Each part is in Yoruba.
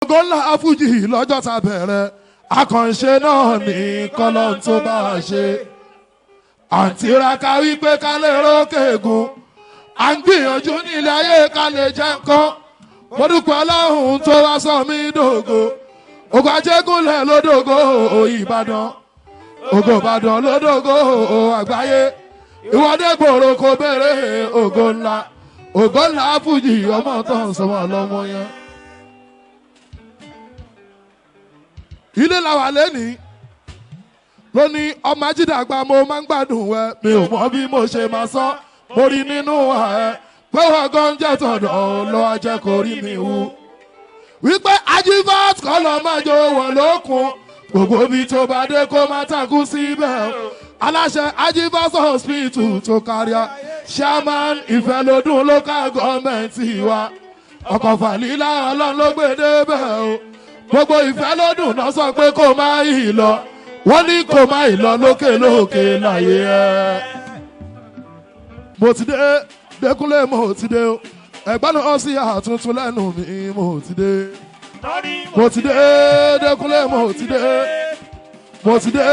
Ògo ńlá Fújì lọ́jọ́ ta bẹ̀rẹ̀ àkànṣe náà ní kọ́lọ́n tó bá a ṣe. Àǹtí raka wípé ká lè rókè gun. À ń gbìyànjú nílé ayé ká lè jẹ́ nǹkan. Mo dúpẹ́ Ọlọ́run tó wá sọ mí dògo. Ògo Ajégúnlẹ̀ lódògo Ìbàdàn. Ògo Ìbàdàn lódògo àgbáyé. Ìwọ́dé gbòòrò kò béèrè ògo ńlá. Ògo ńlá Fújì ọmọ tó ń sọmọ lọ́mọ yẹn. Ilé la wà lẹ́nìí lónìí ọmọ ajídàgbà mo máa ń gbádùn ẹ mi ò mọ bí mo ṣe máa sọ mo rí nínú ẹ pé wọn gan jẹ́ tọ̀dọ̀ lọ́wọ́ jẹ́ kó rí mi wú. Wípé ajífat kọ́ lọ máa jó wọ̀ lókun gbogbo ibi tó bá dé kó má takú síbẹ̀ aláṣẹ ajífat hospital tó káríà chairman Ìfẹ́lódùn local government wa ọkọ̀ fàlílà ọlọ́run ló gbé débẹ̀ o. Gbogbo Ìfẹ́lódùn náà sọ pé kó má yìí lọ wọ́n ní kó má yìí lọ lókè lókè láyé ẹ̀. Mo ti dé Dékúnlé mo ti dé o ẹ̀gbọ́n náà sì àtúntún lẹ́nu mi mo ti dé. Mo ti dé Dékúnlé mo ti dé mo ti dé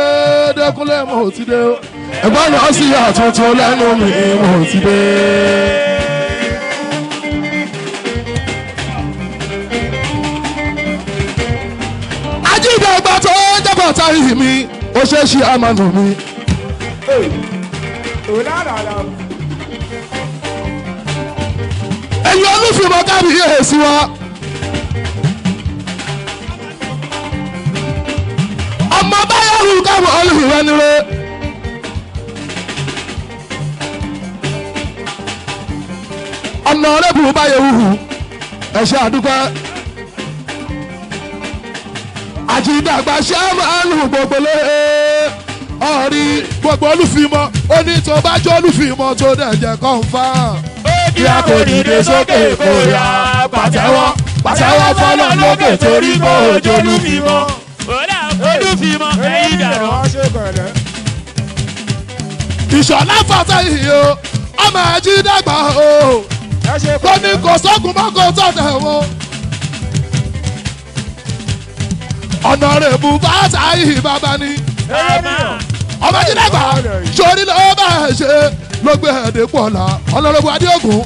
Dékúnlé mo ti dé o ẹ̀gbọ́n náà sì àtúntún lẹ́nu mi mo ti dé. Ajídàgbà tó jẹ́bọ̀ táyì mi ó ṣe é ṣe àmàlù mi. Ẹ̀yin olúfìmọ̀ kábíyèsí wa. Ọmọ báyọ̀rù káwọn olùfìwẹ́ nílé. Ọ̀nà ọ̀rẹ́bù báyẹ̀wù ẹ ṣé àdúpẹ́. Àjídàgbà ṣe máa ń lù gbogbo lé ọ̀rí gbogbo olúfìmọ̀ ó ní tó bá jẹ́ olúfìmọ̀ tó dẹ̀ jẹ́ kọ́ńfà. Kí a kò dìde sókè kó yá pàtẹ́wọ́ pàtẹ́wọ́ fọlọ́ lókè torí kó ojú olúfìmọ̀. Olúfìmọ̀ ẹ̀yìn dànù. Ìṣọ̀lá Fàtáyì o ọmọ Àjídàgbà o ó ní kò sókun mọ́ kó tọ̀tẹ̀ wọn. Ọ̀nà rẹ̀ bù Fàtáyì bàbá ni. Ọmọ Àjídàgbà sórí ló bá ẹ̀ ṣe ló gbé ẹ̀dẹ̀ pọ̀ la ọlọ́rọ̀bù Adéògùn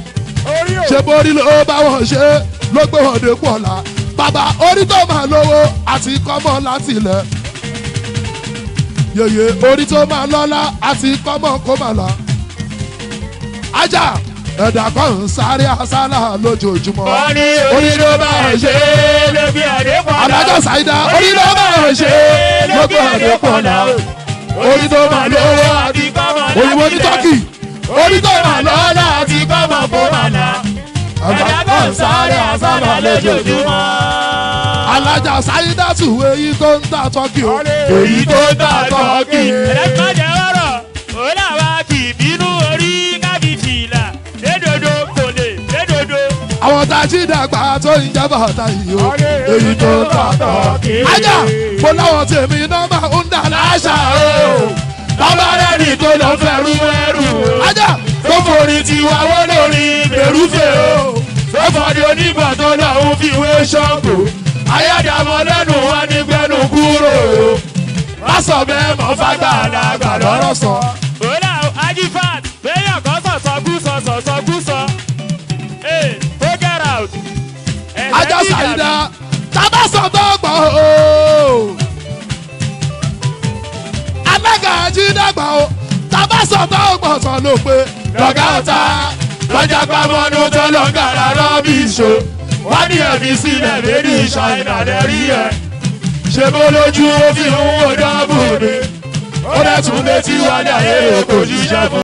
ṣe borí ló bá wọn ṣe ló gbé ẹ̀dẹ̀ pọ̀ la bàbá orí tó máa lówó àti kọ́mọ láti ilẹ̀ yèyé orí tó máa lọ́lá àti kọ́mọ kó máa là ajá ẹ̀dá kan ń sáré asálà lójoojúmọ́ orí ló bá ẹ̀ ṣe ló gbé ẹ̀dẹ̀ pọ̀ la Alájà Ṣàìdá orí ló bá ẹ̀ ṣe ló gbé ẹ̀dẹ̀ pọ̀ la orí tó máa lówó àti kọ́mọ láti ilẹ̀ òyìnbó ní Tọ́kì orí tó máa lọ́lá àti kọ́mọ kó máa là ẹ̀dá kan ń sáré asálà lójoojúmọ́. Alájà Ṣàìdá tù èyí tó ń ta Tọ́kì o èyí tó ń ta Tọ́kì. Ẹ̀rẹ́sìmájẹ̀ ọ̀rọ̀ òun làwa kì í bínú orí kábíyèsí ìlà lédodo kò lè lédodo. Àwọn tá a jí dàgbà tó ń jẹ́ bàtà yìí o èyí tó ń ta Tọ́kì. Ajá mo láwọn tèmi náà máa ń dà láṣà o bàbá rẹ̀ ní tó lọ fẹ́rú ẹrù o. Ajá tó forí tiwa wọ́n lórí mèrúfẹ́ o tó fọdí onígbà tó lọ́hún fi wé ṣọ́ọ̀bù ayédàmọ́ lẹ́nu wa ní gbẹ́nu kúrò o má sọ bẹ́ẹ̀ mọ́ fàgbàlagbà lọ́rọ̀ sọ. Òlà Ajífat bẹ́yàn kan sọ̀sọ̀ kú sọ̀sọ̀ sọ kú sọ ee tó get out. Ajá Ṣàìdá tábà sọ tó gbọ́ o. Alága Ajídàgbà o tábà sọ tó gbọ́ sọ ló pé lọ́gá ọ̀tá lọ́jà pamọ́nú tó lọ́gàrà rọ́bìṣó wọ́n ní ẹ̀mí sílẹ̀ méjì ṣàìnà lẹ́rí ẹ̀ ṣe bó lójú ó fi ń wò dábò ni ó dẹ̀ tún létí wájà èrò kò ṣiṣẹ́ fún.